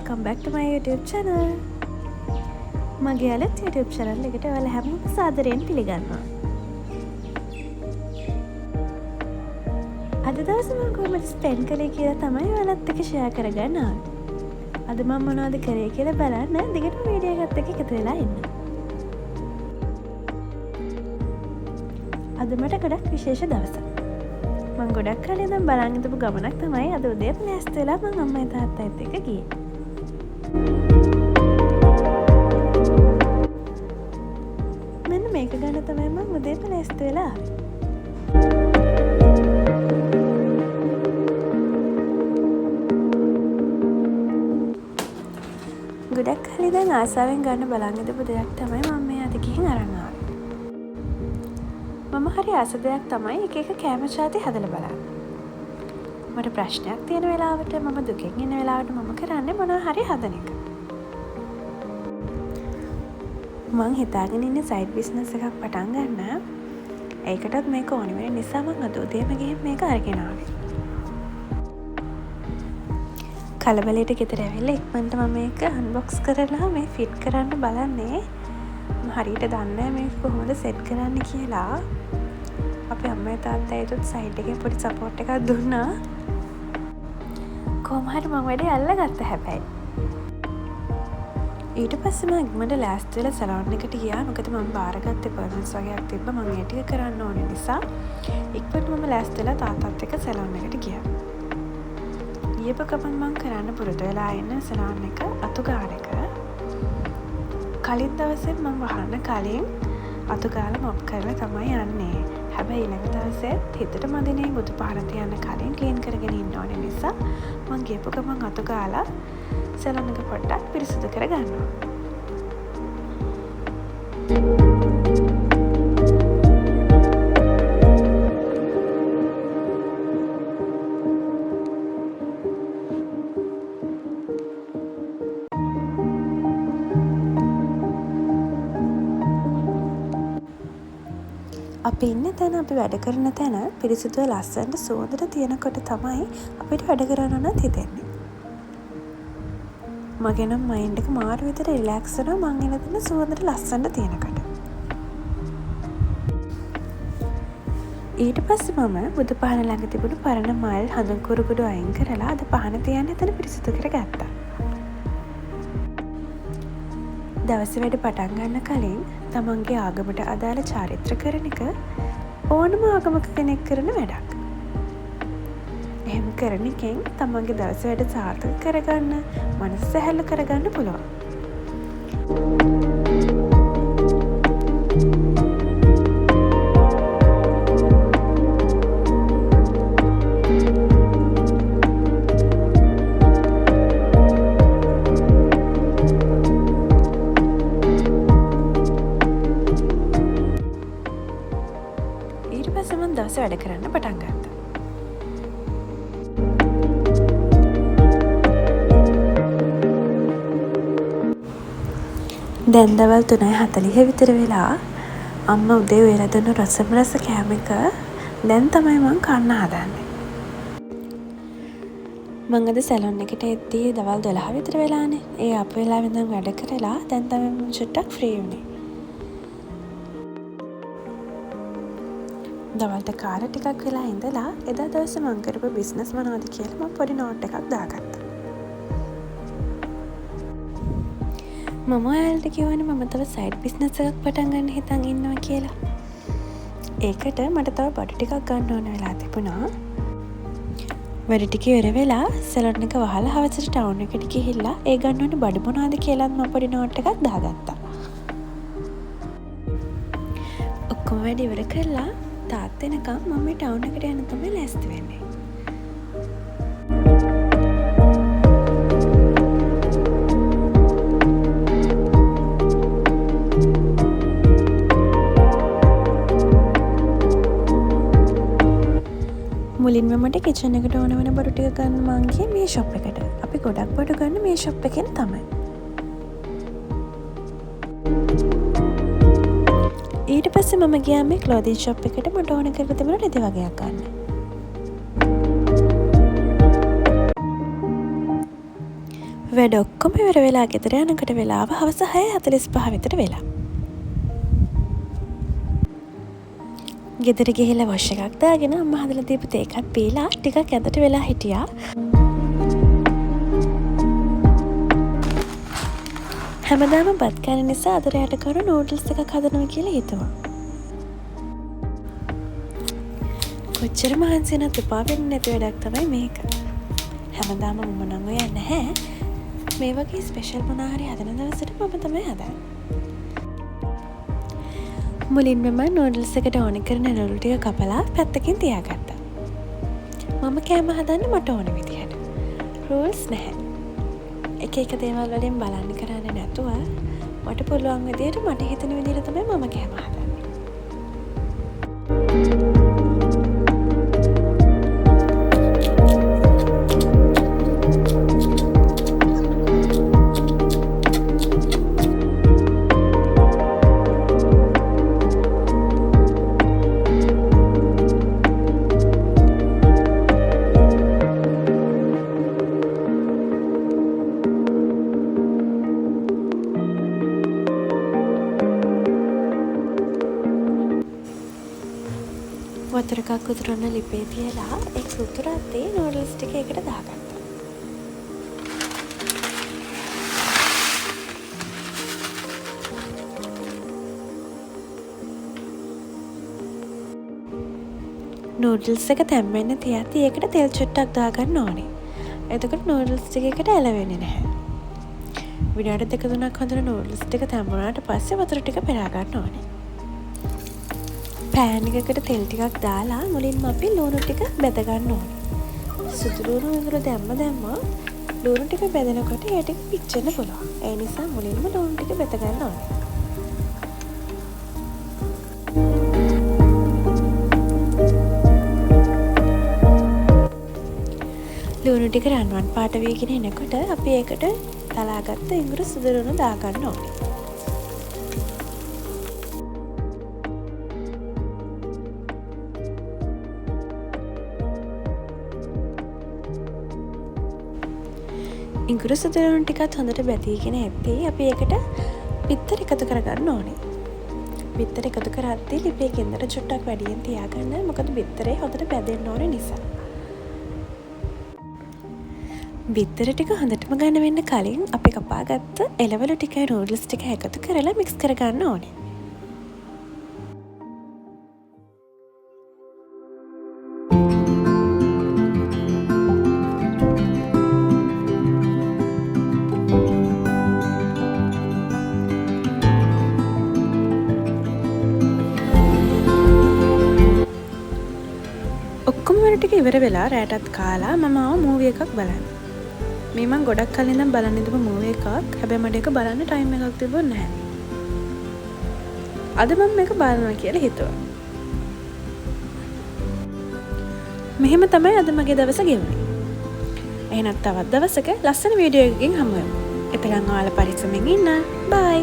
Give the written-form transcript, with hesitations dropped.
Welcome back to my YouTube channel. මගේ අලුත් YouTube channel එකට ඔයාලා හැමෝම සාදරයෙන් පිළිගන්නවා. අද දවසේ මම කොහොමද ස්පෙන්ඩ් කළේ කියලා තමයි ඔයාලත් එක්ක ෂෙයා කරගන්න ආවේ. අද මම මොනවද කරේ කියලා බලන්න දිගටම වීඩියෝ එකත් එක්ක එකතු වෙලා ඉන්න. අද මට ගොඩක් විශේෂ දවසක්. මං ගොඩක් කාලේ ඉඳන් බලන් හිටපු ගමනක් තමයි අද උදේම ලෑස්ති වෙලා මං අම්මයි තාත්තයිත් එක්ක ගියේ. මෙන්න මේක ගන්න තමයි මං උදේම ලෑස්ති වෙලා ආවේ. ගොඩක් කාලේ ඉඳන් ආසාවෙන් ගන්න බලන් හිටපු දෙයක් තමයි මං මේ අද ගිහින් අරන් ආවේ. මම හරි ආස දෙයක් තමයි එක එක කෑම ජාති හදලා බලන්න. මට ප්‍රශ්නයක් තියෙන වෙලාවට, මම දුකෙන් ඉන්න වෙලාවට මම කරන්නේ මොනවා හරි හදන එක. මං හිතාගෙන ඉන්නේ සයිඩ් බිස්නස් එකක් පටන් ගන්න. ඒකටත් මේක ඕනි වෙන නිසා මං අද උදේම ගිහින් මේක අරගෙන ආවේ. කලබලයට ගෙදර ඇවිල්ලා ඉක්මනට මම මේක අන්බොක්ස් කරලා මේ ෆිට් කරන්න බලන්නේ. මම හරියට දන්නේ නැහැ මේක කොහොමද සෙට් කරන්න කියලා. අපේ අම්මයි තාත්තයිතුත් සයිඩ් එකේ පොඩි සපෝට් එකක් දුන්නා. කොහොම හරි මං වැඩේ අල්ලගත්තා හැබැයි. ඊට පස්සේ මං ඉක්මනට ලෑස්ති වෙලා සැලොන් එකට ගියා. මොකද මං බාරගත්ත අපොයින්ට්මන්ට්ස් වගේක් තිබ්බ. මං ඒ ටික කරන්න ඕන නිසා ඉක්මනට මම ලෑස්ති වෙලා තාත්තත් එක්ක සැලොන් එකට ගියා. ගියපු ගමන් මං කරන්න පුරුදු වෙලා ඉන්න සැලොන් එක අතු ගාන එක. කලින් දවසෙත් මං වහන්න කලින් අතු ගාලා මොප් කරලා තමයි යන්නේ. හැබැයි ඊළඟ දවසෙත් හිතට මදිනේ බුදු පහන තියන්න කලින් ක්ලීන් කරගෙන ඉන්න ඕන නිසා මං ගියපු ගමන් අතු ගාලා සැලොන් එක පොඩ්ඩක් පිරිසිදු කරගන්නවා. අපි ඉන්න තැන, අපි වැඩ කරන තැන පිරිසිදුව ලස්සනට සුවඳට තියෙනකොට තමයි අපිට වැඩ කරන්න උනත් හිතෙන්නේ. මගේ නම් මයින්ඩ් එක මාරු විදිහට රිලැක්ස් වෙනවා මං ඉන්න තැන සුවඳට ලස්සනට තියෙනකොට. ඊට පස්සේ මම බුදු පහන ළඟ තිබුණු පරණ මල් හඳුන් කුරුකුඩු අයින් කරලා අද පහන තියන්න එතන පිරිසිදු කරගත්තා. දවසේ වැඩ පටන් ගන්න කලින් තමන්ගේ ආගමට අදාළ චාරිත්‍ර කරන එක ඕනම ආගමක කෙනෙක් කරන වැඩක්. එහෙම කරන එකෙන් තමන්ගේ දවසේ වැඩ සාර්ථක කරගන්න, මනස සැහැල්ලු කරගන්න පුළුවන්. ඊට පස්සේ මං දවසේ වැඩ කරන්න පටන් ගත්තා. දැන් දවල් 3:40 විතර වෙලා අම්මා උදේ උයලා දුන්න රසම රස කෑම එක දැන් තමයි මං කන්න හදන්නේ. මං අද සැලොන් එකට එද්දී දවල් 12 විතර වෙලානේ. ඒ ආපු වෙලාවෙ ඉඳන් වැඩ කරලා දැන් තමයි මං චුට්ටක් ෆ්‍රී වුනේ. දවල්ට කාලා ටිකක් වෙලා ඉඳලා එදා දවසේ මං කරපු බිස්නස් මොනවද කියලා මං පොඩි නෝට් එකක් දාගත්තා. මම ඔයාලට කිව්වනේ මම තව සයිඩ් බිස්නස් එකක් පටන් ගන්න හිතන් ඉන්නවා කියලා. ඒකට මට තව බඩු ටිකක් ගන්න ඕන වෙලා තිබුණා. වැඩ ටික ඉවර වෙලා සැලොන් එක වහලා හවසට ටවුන් එකට ගිහිල්ලා ඒ ගන්න ඕන බඩු මොනවද කියලාත් මම පොඩි නෝට් එකක් දාගත්තා. ඔක්කොම වැඩ ඉවර කරලා තාත්තා එනකම් මම මේ ටවුන් එකට යන්න තමයි ලෑස්ති වෙන්නේ. මුලින්ම මට කිචන් එකට ඕන වෙන බඩු ටික ගන්න මං ගියේ මේ ෂොප් එකට. අපි ගොඩක් බඩු ගන්න මේ ෂොප් එකෙන් තමයි. ඊට පස්සේ මම ගියා මේ ක්ලෝතින් ෂොප් එකට මට ඕන කරලා තිබුණ රෙදි වගයක් ගන්න. වැඩ වැඩ ඔක්කොම ඉවර වෙලා ගෙදර යනකොට වෙලාව හවස 6:45 විතර වෙලා. ගෙදර ගිහිල්ලා වොෂ් එකක් දාගෙන අම්මා හදලා දීපු තේ එකත් බීලා ටිකක් ඇඳට වෙලා හිටියා. හැමදාම බත් කන නිසා අද රැයට කරු නූඩල්ස් එකක් හදනවා කියලා හිතුවා. කොච්චර මහන්සි වුණත් එපා වෙන්නේ නැති වැඩක් තමයි මේක. හැමදාම මම නම් උයන්නේ නැහැ. මේ වගේ ස්පෙෂල් මොනා හරි හදන දවසට මම තමයි හදන්නේ. මුලින්ම මම නූඩල්ස් එකට ඕන කරන නූඩල් ටික කපලා පැත්තකින් තියාගත්තා. මම කෑම හදන්නේ මට ඕන විදිහට. රූල්ස් නැහැ. එක එක දේවල් වලින් බලන්න කරන්නේ නැතුව මට පුළුවන් විදිහට මට හිතෙන විදිහට තමයි මම කෑම හදන්නේ. වතුර එකක් උතුරන ලිපේ තියලා ඒක උතුරද්දී නූඩල්ස් ටික ඒකට දාගත්තා. නූඩල්ස් එක තැම්බෙන්න තියද්දී ඒකට තෙල් චුට්ටක් දාගන්න ඕනේ. එතකොට නූඩල්ස් ටික එකට ඇලවෙන්නේ නැහැ. විනාඩි දෙක තුනක් හොඳට නූඩල්ස් ටික තැම්බුණාට පස්සේ වතුර ටික පෙරා ගන්න ඕනේ. පෑන් එකකට තෙල් ටිකක් දාලා මුලින්ම අපි ලුණු ටික බෙද ගන්න ඕනේ. සුදු ලුණු වතුර දැම්ම ලුණු ටික බෙදෙනකොට ඒ ටික පිච්චෙන්න පුළුවන්. ඒ නිසා මුලින්ම ලුණු ටික බෙද ගන්න ඕනේ. ලුණු ටික රන්වන් පාට වීගෙන එනකොට අපි ඒකට තලාගත්ත ඉඟුරු සුදු ලුණු දාගන්න ඕනේ. ඉඟුරු සුදු ලුණු ටිකත් හොඳට බැදීගෙන එද්දී අපි ඒකට බිත්තර එකතු කරගන්න ඕනේ. බිත්තර එකතු කරද්දී ලිපේ ගින්දර චුට්ටක් වැඩියෙන් තියාගන්න, මොකද බිත්තරේ හොඳට බැදෙන්න ඕනේ නිසා. බිත්තර ටික හොඳටම ඝන වෙන්න කලින් අපි කපාගත්ත එළවලු ටිකයි නූඩල්ස් ටික එකතු කරලා මික්ස් කරගන්න ඕනේ. ඔක්කොම වැඩ ටික ඉවර වෙලා රැටත් කාලා මම ආව මූවි එකක් බලන්න. මේ මං ගොඩක් කලින් ඉඳන් බලන් ඉඳපු මූවි එකක්. හැබැයි මට ඒක බලන්න ටයිම් එකක් තිබුණ නැහැ. අද මම මේක බලනවා කියලා හිතුවා. මෙහෙම තමයි අද මගේ දවස ගෙවුනේ. එහෙනම් තවත් දවසක ලස්සන වීඩියෝ එකකින් හමු වෙමු. එතකන් ඔයාලා පරිස්සමෙන් ඉන්න. බයි.